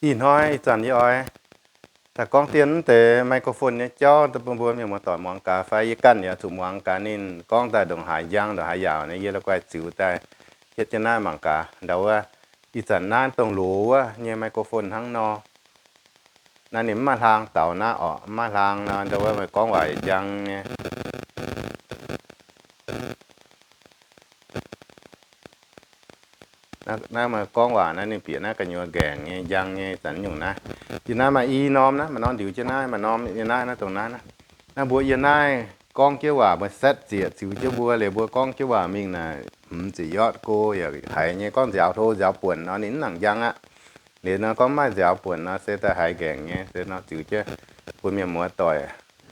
Ih hnoi ih zanc yie oix daaih gorngv dien mv deix microphone nyei jauv bun mbuo mienh muoz-doic muangx gaax fai yie ganh yaac zuqc muangx gaax ninh gorngv daaih ndongc haaix njang ndongc haaix yaauc nyei, yie la'guaih ziux daaih hietv jienv naaiv mangc gaax. Ndau wuov, ih zanc naaiv dongh loz wuov nyei microphone hnangv nor. Naaiv ninh mv maaih hlang daux naaiv orqc, mv maaih hlang nor, ndau wuov meih gorngv waac njang nyei. Naaiv meih gorngv waac naaiv ninh bieqc naaiv gu'nyuoz nqaengc nyei njang nyei zanc nyungc naaiv. Yie naaiv maaih i norm naaiv, maaih norm ndiux jienv naaiv, maaih norm yie naaiv naaiv dongh naaiv naaiv. Naaiv mbuo yie naaiv gorngv jienv waac mbuo setv zieqc ziux jienv mbuo liuz mbuo gorngv jienv waac mingh naaic hmz ziepc yotv go yaac haiz nyei. Gorngv nziaaux hlo nziaaux buonc nor ninh mv nangc njang aqv. Liuz nor gorngv maaih nziaaux buonc nor se daaih haiz nqaengc nyei. Se nor ziux jienv bun mienh muoz-doic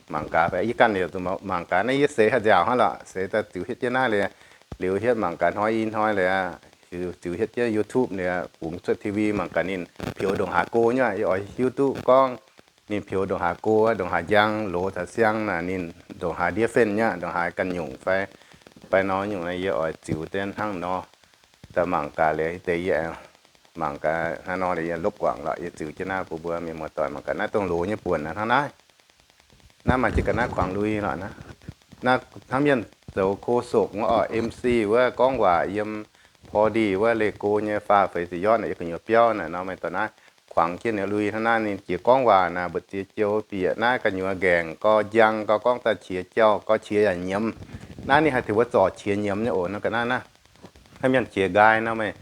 mangc gaax fai yie ganh yaac zuqc mangc gaax. Naaiv yie seix haaix nziaauc hnangv lorqc, seix daaih ziux hietv jienv naaiv liuz, liuz hietv mangc gaax hnoi i hnoi liuz, ziux hietv jienv YouTube liuz bungx cuotv T V mangc gaax ninh peux ndongc haaix go nyei. Yie oix hiuv duqv gorngv ninh peux ndongc haaix go, ndongc haaix njang, loz caux siang naaic ninh ndongc haaix ndiev fen nyei, ndongc haaix ganh nyungc fai, fai nor nyungc naaiv yie oix ziux jienv hnangv nor. Daaih mangc gaax liuz deix yie mangc gaax hnangv nor liuz yie lopv guangc lorqc. Yie ziux jienv naaiv bun mbuo mienh muoz-doic mangc gaax. Naaiv dongh loz nyei buonc hnangv naaiv. Naaiv maaih jiez ga'naaiv kuangx lui lorqc naaiv. Naaiv hnangv mienh zoux โฆษก wuov oc, M C wuov gorngv waac yiem พอดี wuov leih go nyei faah feix ziepc yotv naaic, yie gu'nyuoz biauv naaic nor meih dorh naaiv kuangx jienv ninh lui hnangv naaiv. Ninh jiex gorngv waac naaic mbu'ziex joux bieqc naaiv gu'nyuoz nqaengc gau, njang gau, gorngv daaih qiex jauh gau, qiex yaac nyiemz. Naaiv ninh haih tengx mbuo zorc qiex nyiemz nyei oc. Naaiv ga'naaiv naaiv, hnangv mienh qiex nqaai nor meih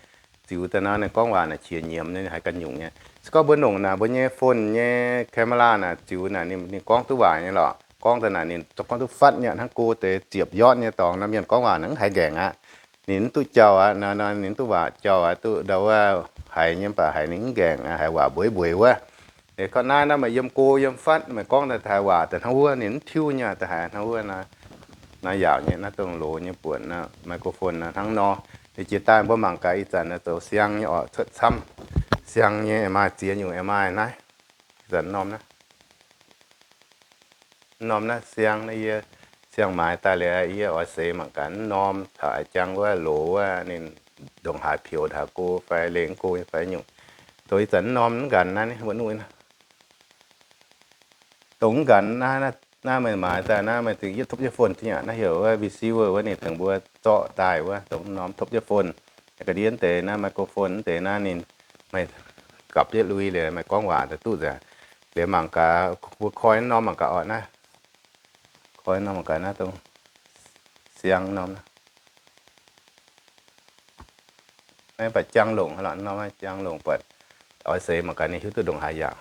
ziux daaih nor ninh gorngv waac naaic qiex nyiemz nyei, haiz ganh nyungc nyei. Se gorngv mbuo nongc naaic mbuo nyei phone nyei camera naaic ziux naaic ninh gorngv duqv waaic nyei lorqc. Gorngv daaih naaic ninh gorngv duqv fatv nyei, hnangv go deix ziepc yotv nyei dorngx nor mienh gorngv waac naaic mv haiz nqaengc aqv. Ninh mv duqv jauh aqv, ninh mv duqv waac jauh aqv, duqv ndau wuov haiz nyei mv baac haiz ninh mv nqaengc aqv, haiz waac mbueiz mbueiz wuov. Gorngv naaiv naaiv meih yiem go yiem fatv meih gorngv daaih haiz waac daaih hnangv wuov, ninh mv tiuv nyei daaih haiz hnangv wuov nor. Naaiv yaauc nyei, naaiv dongh loz nyei buonc naaiv microphone naaiv hnangv nor. Liuz jiex daaih mbuo mangc gaax ih zanc zoux siang nyei oc, cuotv camv. Siang nyei maaih ziex nyungc maaih naaiv. Ih zanc norm naaiv, norm naaiv siang naaiv yie siang maaiz daaih liuz yie oix seix mangc gaax norm taux a'jang wuov loz wuov ninh ndongc haaix peux ndongc haaix go fai lengh go fai nyungc. Dongh ih zanc norm nqanx naaiv wuov nuqv, dongh nqanx naaiv, naaiv meih maaiz daaih naaiv meih zingh yietv topv jienv phone nyei aqv. Naaiv heuc wuov receiver wuov ninh tengx mbuo zorqv daaih wuov, dongh norm topv jienv phone. Ga'ndiev deix naaiv microphone deix naaiv ninh, meih gapv jienv lui liuz meih gorngv waac daaih duqv nzengc. Liuz mangc gaax, mbuo koi norm mangc gaax oc naaiv. Koi norm mangc gaax naaiv dongh siang norm naaiv. Naaiv baac jangx longc haaix lorqc, norm jangx longc buatc. Oix seix mangc gaax ninh hiuv duqv ndongc haaix yaac.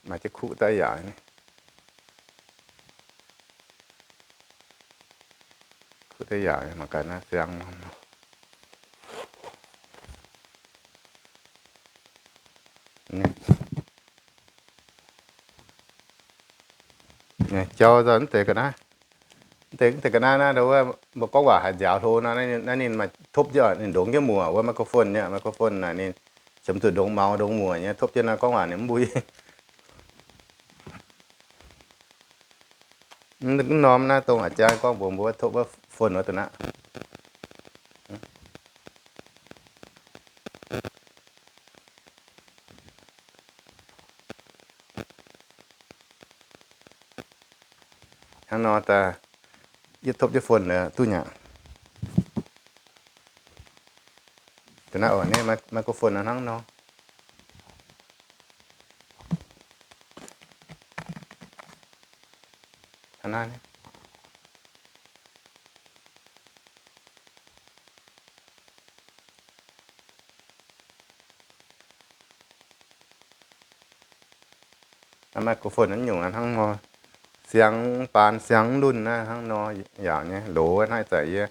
Maaih jienv kuv daaih yaac, kuv daaih yaac mangc gaax naaiv siang. Jauv nzauh mv deix ga'naaiv, mv deix ga'naaiv naaiv, mbuo gorngv waac haiz nziaaux hlo nor, naaiv ninh maaih topv jienv, ninh ndongx jienv muoc wuov microphone nyei. Microphone naaic ninh qiemx zuqc ndongx maux ndongx muoc nyei, topv jienv naaiv gorngv waac ninh mv mbui. Mv norm naaiv dongh a'jang gorngv mbuox mbuo topv wuov phone wuov dongh naaiv. Hnangv nor daaih, yietv topv jienv phone duqv nyei. Dongh naaiv oc, naaiv microphone hnangv nor. Hnangv naaiv. Microphone naaiv nyungc hnangv nor, siang baan siang lunh naaiv hnangv nor, yaauc nyei loz naaiv. Ih zanc yie,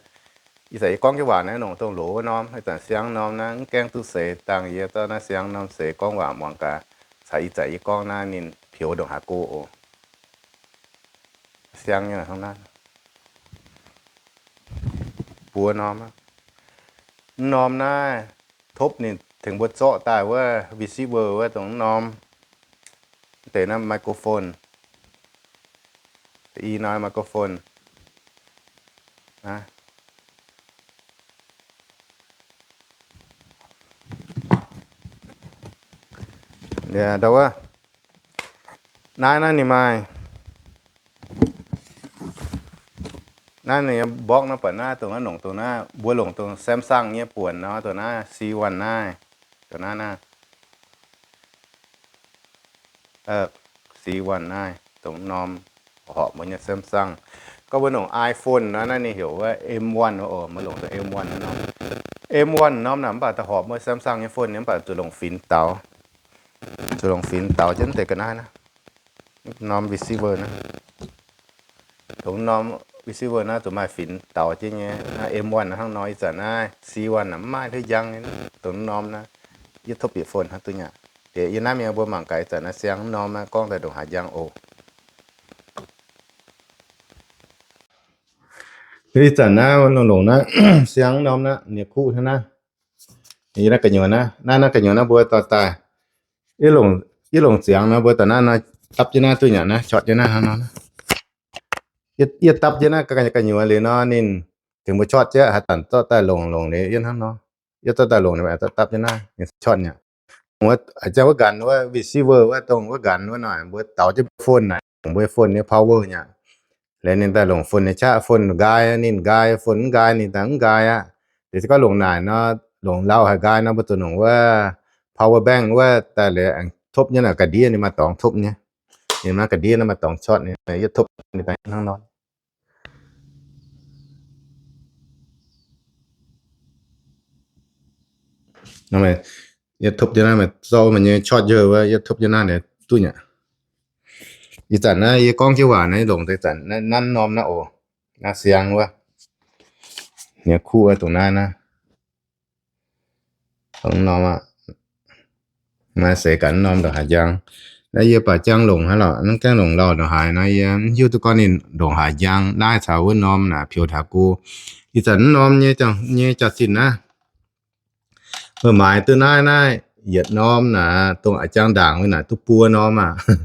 ih zanc yie gorngv jienv waac naaiv nongc dongh loz norm. Ih zanc siang norm naaiv mv gaengh duqv seix dangh yie zorqv naaiv siang norm seix gorngv waac muangx gaax, caux ih zanc yie gorngv naaiv ninh peux ndongc haaix go oc. Siang nyei hnangv naaiv. Buo norm, mv norm naaiv topv ninh tengx mbuo zorqv daaih wuov receiver wuov dongh mv norm. Deix naaiv microphone, i norm microphone. Naaiv, ndau wuov, naaiv, naaiv ninh maaih, naaiv ninh mborqv naaiv, buatc naaiv dongh naaiv longc dongh naaiv, mbuo longc dongh Samsung nyei buonc nor, dongh naaiv C one naaiv, dongh naaiv naaiv, C one naaiv, dongh norm horpc mbuo nyei Samsung. Gorngv mbuo longc iPhone nor, naaiv ninh heuc wuov M one oc, mbuo longc dongh M one norm. M one norm naaic mv baac da'horpc mbuo Samsung nyei phone nyei, mv baac zuqc longc finx daux, zuqc longc finx daux jienv deix ga'naaiv naaiv. Norm receiver naaiv, dongh norm receiver naaiv zuqc maaih finx daux jienv nyei. Naaiv M one hnangv nor, ih zanc naaiv C one naaic mv maaih haaix njang nyei. Dongh norm naaiv, yie topv bieqc phone hnangv duqv nyei. Deix yie naaiv mienh mbuo mangc gaax ih zanc naaiv siang norm naaiv gorngv daaih ndongc haaix njang oc. Ih zanc naaiv longc, longc naaiv siang norm naaiv, ninh kuv hnangv naaiv. Yie naaiv gu'nyuoz naaiv, naaiv, naaiv gu'nyuoz naaiv mbuo dorh daaih, yie longc, yie longc ziangx nor mbuo dorh naaiv nor, dapv jienv naaiv duqv nyei naaiv, corc jienv naaiv hnangv nor. Yie, yie dapv jienv naaiv gu'nyuoz liuz nor ninh tengx mbuo corc jienv haaix zanc zorqv daaih longc, longc liuz yie hnangv nor. Yie zorqv daaih longc liuz dapv jienv naaiv, ninh corc nyei. Jangx wuov nqanx wuov receiver wuov, dongh wuov nqanx wuov naaic mbuo daux jienv phone naaic, mbuo phone nyei power nyei. Liuz ninh daaih longc phone nyei qaqv, phone nqaai, ninh nqaai, phone mv nqaai, ninh daaih mv nqaai aqv. Liuz se gorngv longc naaic nor, longc lauh haic nqaai nor, mbuo zuqc longc wuov power bank wuov daaih liuz aengx topv nyei naaic, ga'ndiev ninh maaih dorngx topv nyei. Ninh maaih ga'ndiev naaiv maaih dorngx corc nyei, yie topv ninh daaih hnangv nor. Yie topv jienv naaiv, zorqv meih nyei corc njouh wuov, yie topv jienv naaiv ninh duqv nyei. Ih zanc naaiv yie gorngv jienv waac naaiv longc deix zanc naaiv nanv norm naaiv oc. Naaiv siang wuov, nyei kuv wuov dongh naaiv naaiv. Dongh norm aqv. Naaiv seix gaax norm ndongc haaix njang. Naaiv yie baac jangx longc haaix lorqc, mv gaengh longc lauh ndongc haaix nor, yie mv hiuv duqv gorngv ninh ndongc haaix njang. Naaiv caux wuov norm naaic piou taux go. Ih zanc mv norm nyei, nyei jaax-zinh naaiv, meih maaiz duqv naaiv, naaiv yietc norm naaic, dongh a'jang ndaangc wuov naaic duqv buo norm aqv.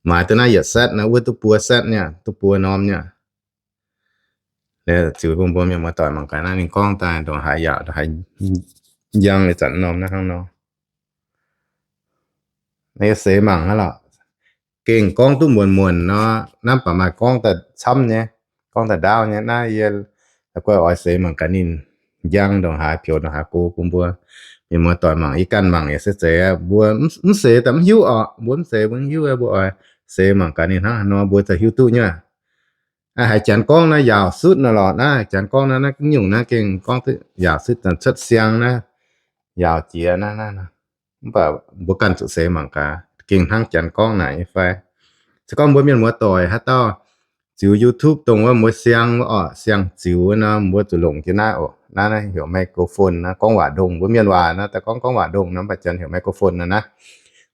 Maaiz duqv naaiv yietc setv naaiv, wuov duqv buo setv nyei, duqv buo norm nyei. Ziux bun mbuo mienh muoz-doic mangc gaax naaiv ninh gorngv daaih ndongc haaix yaauc, ndongc haaix njang, ih zanc norm naaiv hnangv nor. Naaiv yie seix mangc hnangv lorqc. Gengh gorngv duqv muonc muonc nor, naaiv baac maaih gorngv daaih camv nyei, gorngv daaih ndaauv nyei. Naaiv yie la'guaih oix seix mangc gaax ninh njang ndongc haaix, piou ndongc haaix go bun mbuo mienh muoz-doic mangc. Yie ganh mangc yaac se zeiz, mbuo mv seix daaih mv hiuv orqc. Mbuo mv seix mbuo mv hiuv, mbuo oix seix mangc gaax ninh hnangv haaix nor mbuo ziouc hiuv duqv nyei. Haiz janx gorngv naaiv yaauc sutv naaiv lorqc. Naaiv janx gorngv naaiv, naaiv nyungc naaiv gengh gorngv duqv yaauc sutv, cuotv siang naaiv, yaauc jiex naaiv, naaiv. Mv baac mbuo ganh zuqc seix mangc gaax, gengh hnangv janx gorngv naaic nyei fai. Se gorngv mbuo mienh muoz-doic haaix dauh ziux YouTube dongh wuov mbuo siang wuov orqc, siang ziux wuov nor, mbuo zuqc longc jienv naaiv oc. Naaiv, naaiv heuc microphone naaiv, gorngv waac ndongh, mbuo mienh waac naaiv daaih gorngv, gorngv waac ndongh nor, mv baac janx heuc microphone naaiv naaiv.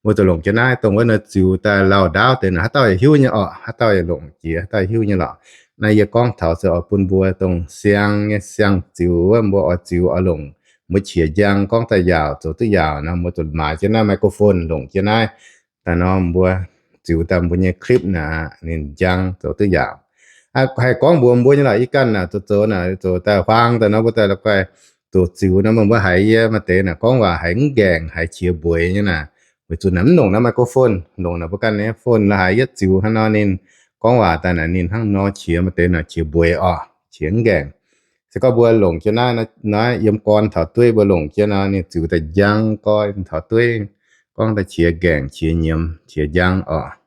Mbuo zuqc longc jienv naaiv dongh wuov nor ziux daaih lauh ndaauv deix naaic, haaix dauh yaac hiuv nyei orqc, haaix dauh yaac longc jiex, haaix dauh hiuv nyei lorqc. Naaiv yie gorngv taux se oix bun mbuo dongh siang nyei, siang ziux wuov, mbuo oix ziux oix longc, mbuo qiex njang gorngv daaih yaauc, zoux duqv yaauc nor, mbuo zuqc maaiz jienv naaiv microphone longc jienv naaiv daaih nor, mbuo ziux daaih mbuo nyei clip naaic ninh njang zoux duqv yaauc. Haih gorngv mbuox mbuo nyei lorqc, yie ganh naaic zoux, zoux naaic zoux daaih huaang daaih nor, mbuo daaih la'guaih zoux ziux nor, meih mbuo haiz yie maaih deix naaic gorngv waac haiz mv ngaengc, haiz qiex mbueiz nyei naaic, weic zuqc naaic mv longc naaiv microphone, longc naaic mbuo ganh nyei phone la'haiz yietv ziux hnangv nor ninh gorngv waac daaih naaic ninh hnangv nor qiex, maaih deix naaic qiex mbueiz orqc, qiex mv ngaengc. Se gorngv mbuo longc jienv naaiv, naaiv yiem gorn taux dueiv mbuo longc jienv nor ninh ziux daaih njang, gorn taux dueiv gorngv daaih qiex ngaengc, qiex nyiemz, qiex njang orqc.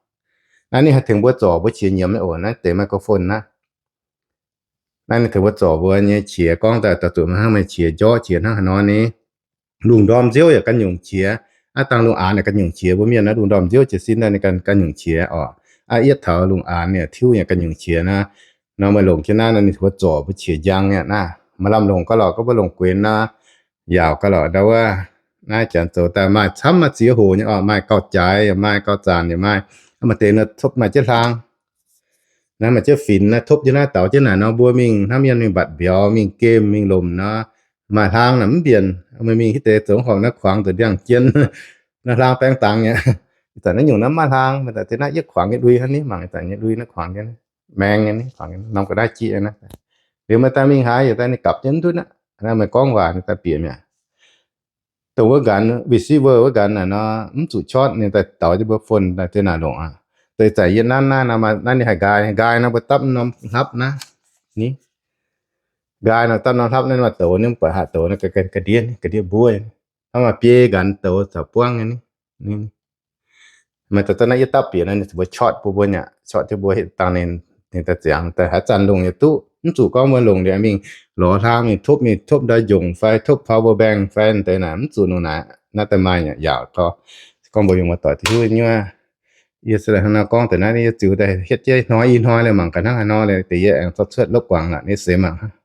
Naaiv ninh haih tengx mbuo zorc mbuo qiex nyiemz oc. Naaiv deix microphone naaiv, naaiv ninh tengx mbuo zorc mbuo nyei qiex gorngv daaih, daaih zuqc hnangv meih qiex njorqv qiex hnangv haaix nor ni, lungh ndorm nziouv yaac ganh nyungc qiex. Aav dangh lungh aanx yaac ganh nyungc qiex. Mbuo mienh naaiv lungh ndorm nziouv jiez sin naaiv ninh ganh, ganh nyungc qiex orqc. Aav, yietv taux lungh aanx yaac tiuv yaac ganh nyungc qiex naaiv. Nor meih longc jienv naaiv nor ninh tengx mbuo zorc mbuo qiex njang nyei naaiv. Maaih lamh longc gauh lorqc, gorngv mbuo longc guenx nor, yaauc gauh lorqc ndau wuov. Naaiv janx zoux daaih maaih camv, maaih ziex hoc nyei orqc, maaih gauh jaaix yaac maaih, gauh zanc yaac maaih. Maaih deix nor topv maaih jienv hlang, naaiv maaih jienv finx naaiv, topv jienv naaiv, daux jienv naaic nor, mbuo mingh hnangv mienh mingh mbatc mbiauz, mingh gemh, mingh lomc nor, maaih hlang naaic mv mbienc. Meih mingh hitv deix zoux horngc naaiv kuangx deix ndiangx-jien, naaiv hlang baeng dangx nyei. Ih zanc naaiv nyungc naaiv mv maaih hlang, maaih deix naaiv yietv kuangx nyei lui hnangv ni, mangc ih zanc nyei lui naaiv kuangx jienv. maeng nyei, norm ga'naaiv jieqv naaiv. Liuz meih daaih mingh haaix, yietc daaih ninh gapv jienv mv ndutv aqv. Naaiv meih gorngv waac ninh daaih bieqc mi'aqv. Dongh wuov nqanx receiver wuov nqanx naaic nor, mv zuqc short, ninh daaih douz jienv mbuo phone daaih naaic longc aqv. Deix zanc yie nanv naaiv nor, naaiv ninh haih nqaai, nqaai nor mbuo dapv norm hlapv naaiv. Ni, nqaai nor dapv norm hlapv naaiv maaih douz, ninh mv buatc haaix douz, ga'ndiev, ga'ndiev mbuov. Hnangv maaih biei nqanx douz caux buangv nyei ni. Maaih deix daaih naaiv yie dapv bieqc nor, ninh mbuo short bun mbuo nyei aqv, short jienv mbuo hitv dangh ninh, ninh daaih ziangx daaih haaix zanc longc yaac duqv. Mv zuqc gorngv mbuo longc liuz mingh lorz hlang mingh topv, mingh topv ndau njongc fai topv power bank fai deix naaic, mv zuqc longc naaic. Naaiv daaih maaih yaac yaauc gorngv, gorngv mbuo yungz muoz-doic duqv hiuv nyuov. Yie se hnangv nor gorngv deix naaiv, yie ziux daaih hietv jienv hnoi i hnoi liuz mangc gaax hnangv haaix nor liuz deix yie aengx zorqv cuotv lopv guangc lorqc, ninh seix mangc hnangv.